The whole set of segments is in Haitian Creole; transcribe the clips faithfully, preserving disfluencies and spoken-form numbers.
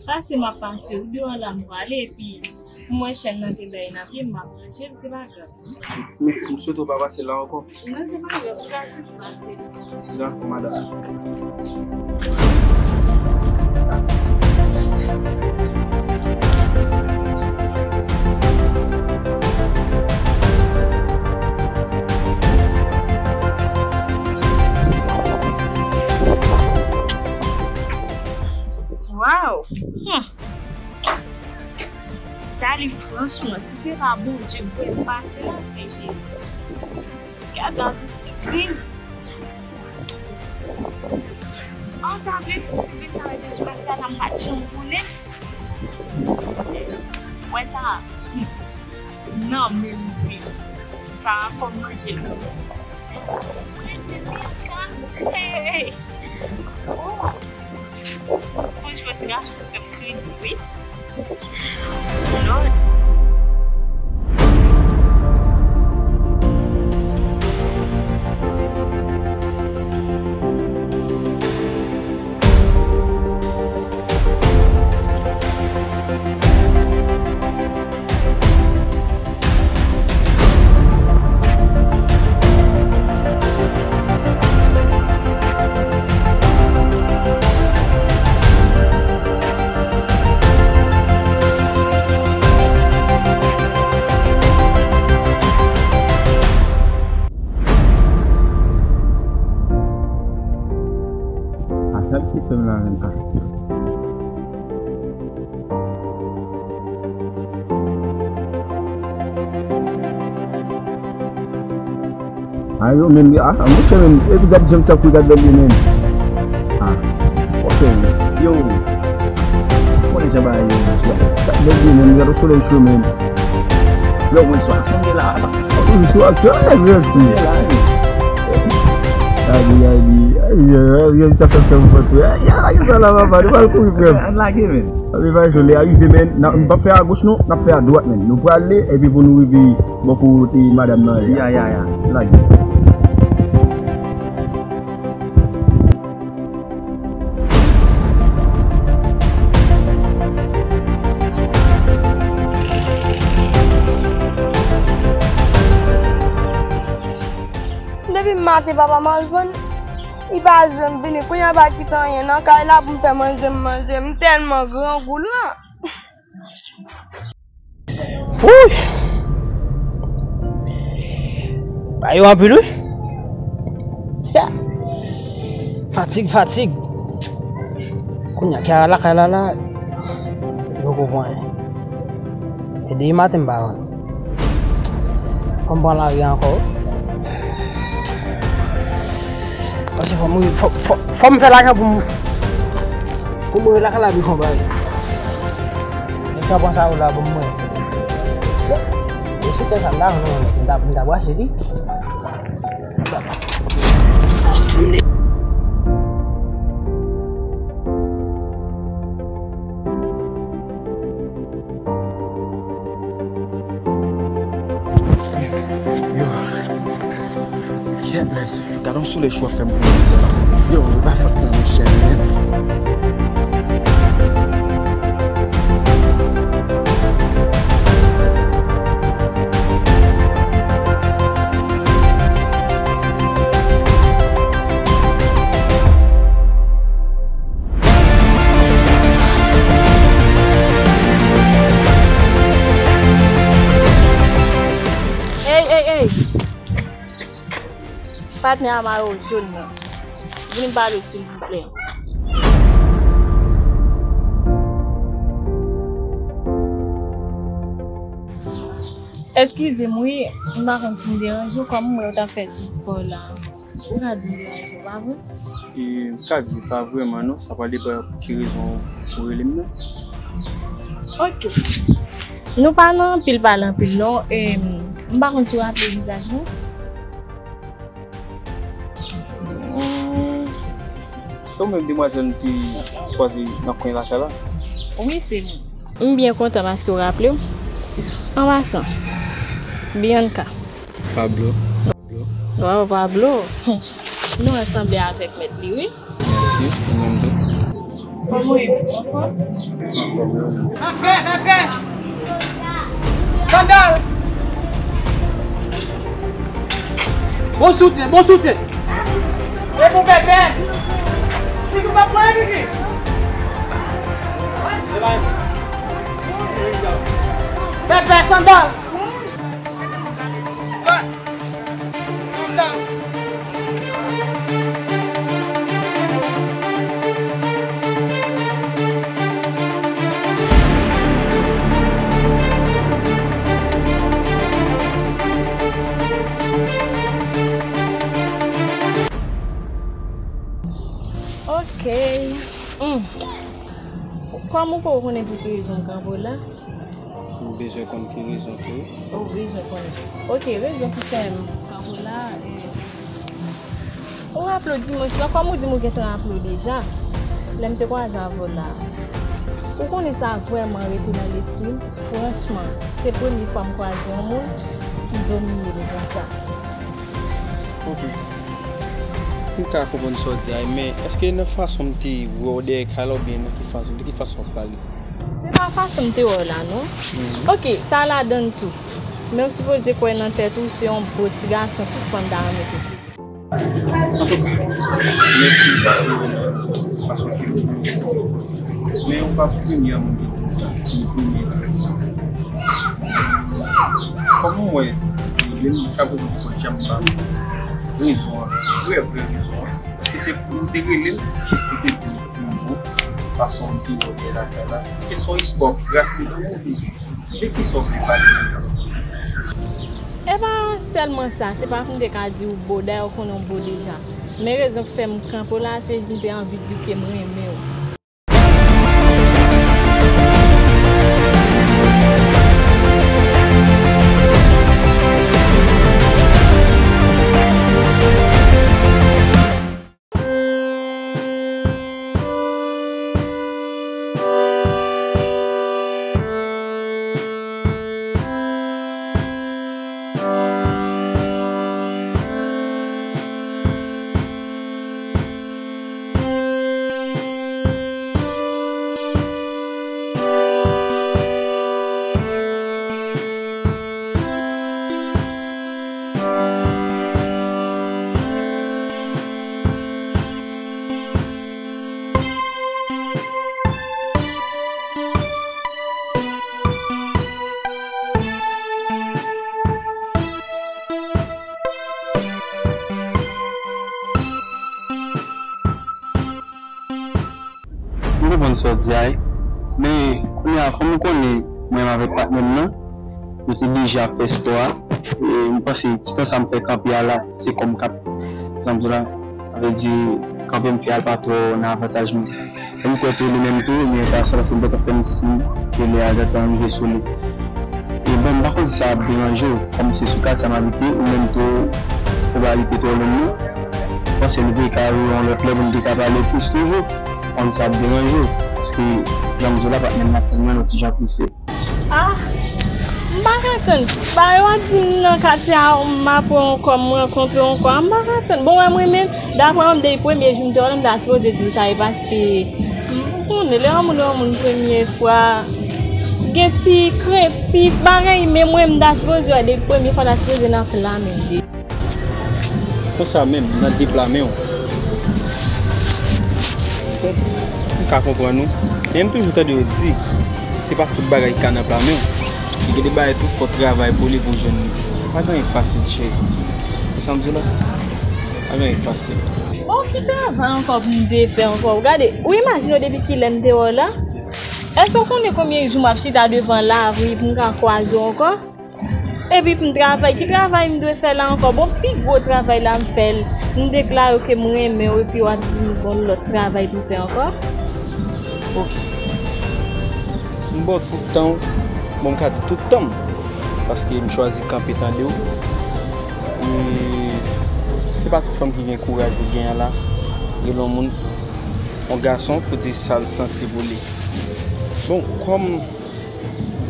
Pase m ap pase, ou deyò la m prale, epi m wè chèn nan te bay nan pye m, m ap rache l, se pa grav. Men, m swete w pa pase la ankò. Non, se pa grav, ou ka toujou pase. Dakò, madanm. Waw! Hmm. Sa li franchman, si se pa Bondye k voye m pase la, se Jezi. Gade yon ti gri. An, sa vle di se sa, Jezi, sa, sa m pa t janm konnen. Wè sa. Hmm. Non, men wi. Sa a fò m manje l. Mwen te byen kale. Oh. Fò m jwe ti gason fè m krezi, wi. Lòd. A, gad se fè m la menm. A. A, yo, men, a, a, monchè, men, epi gad jan sa kou gad bèl li, men. A, ok, yo. Konnen jan bagay yo, gad bèl li, men, gad yon solèy cho, men. Yo, mwen sou aksyon, men la. Wi, sou aksyon, a, gransi. Ay, ay, ay, ay, ay, sa fè fè m fòt, wi. Ay, ay, sa la, papa, nou pral kouri, frè m. Ann lage, men. Ann lage, men. N ap fè agoch, non, n ap fè adwat, men. Nou prale, epi pou nou rive bò kote madanm nan ye a. Ya, ya, ya. Lage. Depi maten papa m al vann, li pa janm vini. Kounye a pa kite anyen nan kay la pou m fè manje, m manje. M tèlman grangou la. Wouy! Ba yo anpil, wi. Sa. Fatig, fatig. Kounye a, Kiara lakay la, la, yo poko pran anyen. E depi maten m pa vann. Fò m pran lari ankò. Paske fò m, fò, fò, fò m fè lajan pou m, pou m rive lakay la pi fon bagay. Nèg sa pran sa yo la pou mwen. Se, e soutyen sa m ta vann, non, m ta, m ta brase li. Sa papa. Yo. Kyèt, men. Gade yon solèy cho ap fè m kou jodi a la. Yo, e pa fòt mwen, monchè, men. Ey, ey, ey! Patnè a mayo jòn nan. Vin pale w, silvouplè. Eskize m, wi, m pa konn si m deranje w, kòm m wè w t ap fè ti spò la. Ou ka di m deranje w, pa vre? E, m ka di pa vrèman non, sa pral depann pou ki rezon ou rele m nan. Ok. Nou pa nan anpil pale anpil non. E, m pa konn si w raple vizaj mwen. Hmm. Se ou menm demwazèl nou te kwaze nan kwen lakay la? Wi, se mwen. M byen kontan paske w raple w. An pasan, Bianca. Pablo. Waw, Pablo. Non an sanble avèk mèt li, wi. Mèsi, ou menm tou. Anfè, anfè. Sandal. Bon soutyen, bon soutyen. E pou Pèpè. Kiki pa pran Kiki. Pèpè, sandal. Ok. Hmm. Kòman ou konnen pou ki rezon m kanpe w la? M bezwen konn ki rezon tou. Ou bezwen konnen. Ok, rezon ki fè m kanpe w la, eh, ou raple w dimanch lan, kòm ou di m ou gentan raple w deja, lè m te kwaze avè w la. Ou konnen sa vrèman rete nan lespri m. Franchman, se premye fwa m kwaze yon moun ki domine m konsa. Ok. M ka konprann sa w di a, men èske nan fason m te wè w dèyè kay la oubyen nan ki fason, de ki fason w ap pale? Se pa fason m te wè w la, non. Mhm. Ok, sa ladan l tou. Men w sipoze kwè nan tèt ou, se yon bon ti gason tout fanm ta renmen posede. Antouka, mèsi paske w renmen fason ke w di. Men ou pa premye moun ki di m sa, ou premye la. Kòman w wè, menm jiskaprezan ou poko janm ba m rezon an, vrè, vrè rezon an? Èske se pou m te rele l, jis pou te di m yon mo, fason m te wè w dèyè lakay la? Èske se yon istwa w trase pou mwen, oubyen de kisa w vle pale menm? E pa sèlman sa, se pa pou m te ka di w bo, dayè w konnen w bo deja. Men rezon k fè m kanpe w la, se jis m te anvi di w ke m renmen w. M konprann sa w di a wi. Men, kounye a, kòm ou konnen, mwen menm avèk patnè m nan, nou te deja ap fè spò a. E m panse, ti tan sa m fè kanpe a la, se kò m k ap, jan m di w la, sa vle di, kanpe m fè a l pa twò nan avantaj mwen. E m kwè tou, li menm tou, li enteresan paske m gentan fè m siy ke lè a gentan rive sou li. E bon, m pa konn si sa ap deranje w, kòm se sou katye a m abite, ou menm tou, ou pa abite twò lwen non. M panse nou te ka reyini yon lòt lè pou nou te ka pale plis toujou. Kòm sa ap deranje w, paske jan m di w la, patnè m nan ap tann mwen, yon ti jan prese. Ah, m pa ka tann. Bagay w ap di m nan katye a, m ap wè w ankò, m rankontre w ankò. M pa ka tann. Bon, wè mwen menm, daprè mwen, depi premye jou m te wè l, m ta sipoze di w sa, e paske, m konnen, lè yon moun wè yon moun premye fwa, gen ti krent, ti bagay, men mwen, m ta sipoze wè depi premye fwa, ta sipoze nan pla menm. Konsa menm, nan de pla men w. Bon, m ka konprann ou. Men m toujou tande yo di, se pa tout bagay ki ka nan pla men w. Li gen de bagay tou, fò w travay pou li, pou w jwenn li. Pa gen anyen k fasil, cheri. Ou sa m di w la? Pa gen anyen k fasil. Bon, ki travay ankò pou m te fè ankò? Gade, ou imajine w depi kilè m te wè w la? Èske w konnen konbyen jou m ap chita devan lari pou m ka kwaze w ankò? Epi pou m travay, ki travay m dwe fè la ankò? Bon, pi gwo travay la m fè l. M deklare ke m renmen w epi w ap di m gon lòt travay pou m fè ankò? Ok. M ba w tout tan w. Bon, m ka di tout tan m. Paske m chwazi kanpe tande w. E se pa tout fanm ki gen kouraj ou gen an la. Rele yon moun, yon gason pou di sa l santi pou li. Bon, kòm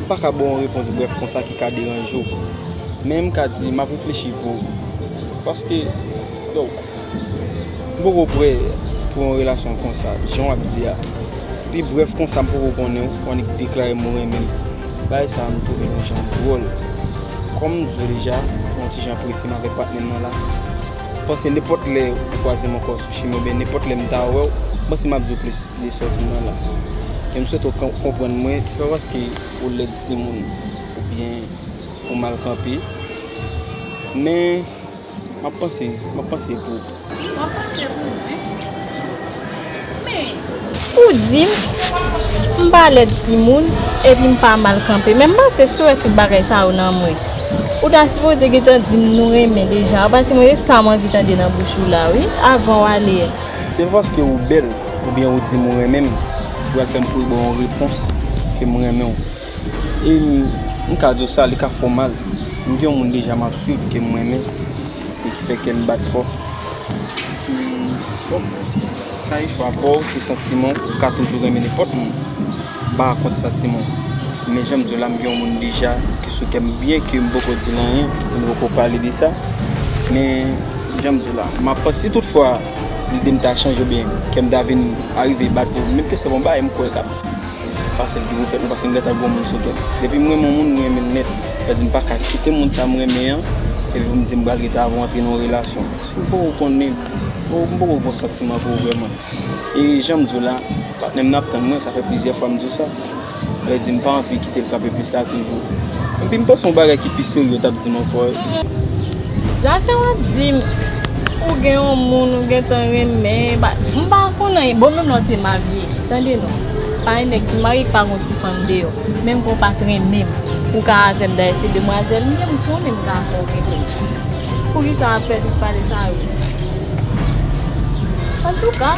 M pa ka ba w yon repons brèf konsa ki ka deranje w. Men m ka di, m ap reflechi pou ou. Paske, yo, m poko prè pou yon relasyon konsa, jan w ap di a. Pi brèf konsa, m poko konnen w, w annik deklare m ou renmen l. Bagay sa a, m twouve l yon jan dwòl. Kòm m di w deja, m yon ti jan prese m avèk patnè m nan la. M panse nenpòt lè ou kwaze m ankò sou chimen oubyen nenpòt lè m ta wè w, m panse m ap di w plis de sa w di m nan la. E m swete w kon-, konprann mwen, se pa paske ou lèd timoun oubyen ou mal kanpe, men m ap panse, m ap panse pou ou. W ap panse pou mwen? Men, ou di m, m pa lèd timoun, epi m pa mal kanpe. Men m panse si w wè tout bagay sa yo nan mwen, ou ta sipoze gentan di m nou renmen deja. Ou panse mwen se sa m anvi tande nan bouch ou la, wi, avan w ale a. Se pa paske ou bèl, oubyen ou di m ou renmen m, ou pral fè m kouri ba w yon repons ke m renmen w. E m, m ka di w sa, li ka fè w mal. M gen yon moun deja m ap swiv ke m renmen e ki fè kè m bat fò. Hmm, bon, sa e chwa pa w, se santiman w, ou ka toujou renmen nenpòt moun. M pa kont santiman w. Men jan m di w la, m gen yon moun deja ki sou kè m, byen ke m poko di l anyen, nou poko pale de sa. Men jan m di w la, m ap panse, si toutfwa lide m ta chanje oubyen kè m ta vin arive bat pou menm kesyon bon bagay, m kwè k ap fasil ki pou fèt, non, paske m gentan gen yon moun sou kè m. Depi m renmen yon moun, m renmen l nèt. Sa di m pa ka kite moun sa m renmen an, epi pou m di m pral rete avè w antre nan yon relasyon. Paske m poko konnen, m poko gen santiman pou ou vrèman. E jan m di w la, patnè m nan ap tann mwen, sa fè plizyè fwa m di w sa. Sa vle di m pa anvi kite l kanpe plis la toujou. Epi m panse yon bagay ki pi serye w t ap di m ankò. Zafè w ap di m, ou gen yon moun ou gentan renmen, ba, m pa konn anyen. Bon, menm lè w te marye, tande non. Pa gen nèg ki marye ki pa gen yon ti fanm deyò. Menm ke w pa t renmen m, ou ka avè m. Dayè, se demwazèl m ye, m konnen m ka fè w renmen m. Poukisa w ap fè tout pale sa yo? Antouka,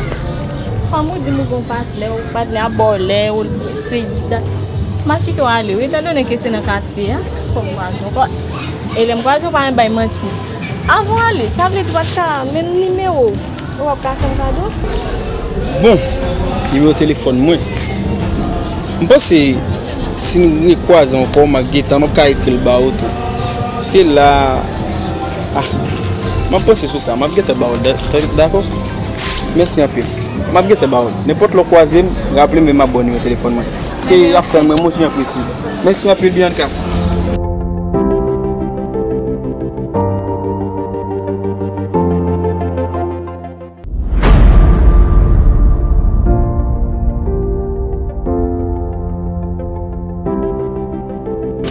fanm ou di m ou gen yon patnè, ou patnè ap ba w lè, ou l prese, dis dat. M ap kite w ale, wi, etan done ke se nan katye a, fò m kwaze w ankò. E lè m kwaze w, pa gen bay manti. Avan w ale, sa vle di w pa t ka menm nimewo w, ou p ap ka fè m kado? Bon, nimewo telefòn mwen. M panse si n rekwaze ankò, m a gentan, m ap ka ekri l ba ou tou. Paske la, ah, m ap panse sou sa, m ap gentan ba ou, da-, da-, dakò? Mèsi anpil. M ap gentan ba ou. Nenpòt lè w kwaze m, raple m, m ap ba w nimewo telefòn mwen. Paske y ap fè mwen, monchè, apresye. Mèsi anpil, Bianca.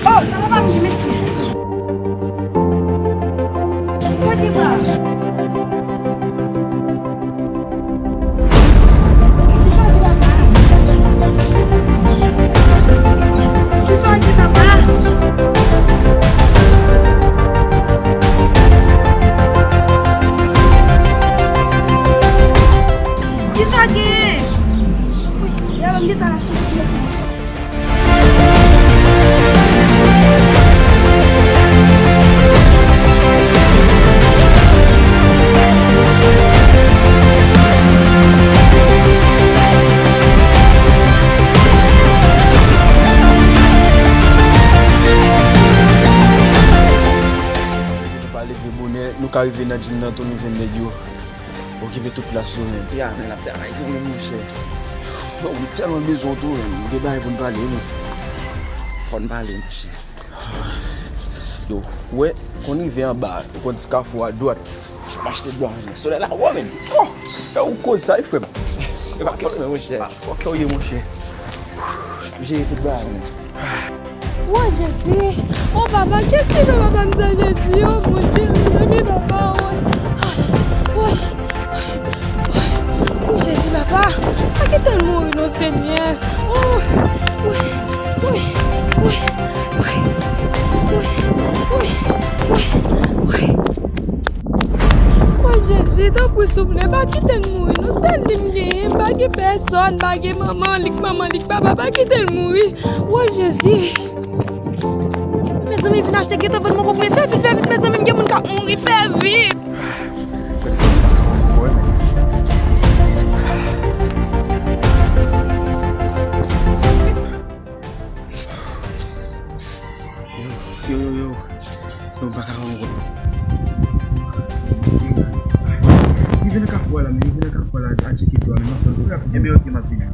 Oh, sa va pa vini, mesye. Kote pa? Kisa w di papa? Kisa w di papa? Kisa w gen? Wi, yè m gentan la sou mwen. Nèg yo pa leve bonè, nou ka rive nan gym nan tou, nou jwenn nèg yo okipe tout plas yo, men. Ya, men l ap travay tou, men, monchè. Yo, m tèlman bezwen w tou, men. M gen bagay pou n pale, men. Fò n pale, monchè. Yo, ou wè, konn rive anba, ou konn ti kafou a dwat. M achte dlo a, men. Solèy la wo, men. Oh! E ou koz sa, wi, frè m. E pa fòk, men, monchè. Pa fòk ou ye, monchè. Jere tout bagay, men. Wo, Jezi! O papa, kiyès ki fè papa m sa, Jezi? O Bondye, mezanmi, papa, woy! Woy! O Jezi, papa! Pa kite l mouri non, Senyè! O! Woy! Woy! O Jezi, tanpri souple, pa kite l mouri non. Sèl li m genyen, m pa gen pèsòn, m pa gen manman, li k manman, li k papa, pa kite l mouri. Woy, Jezi. Mezanmi, vin achte, gentan vann mwen konprann. Fè vit, fè vit, mezanmi, m gen moun k ap mouri, fè vit. Yo, yo, yo, yo. Yo, m pa ka ankò. Yo. Rive nan kafou a la, men rive nan kafou a la, al tcheke dlo a, men m ap tann ou rapid. Ebyen, ok, m ap vini.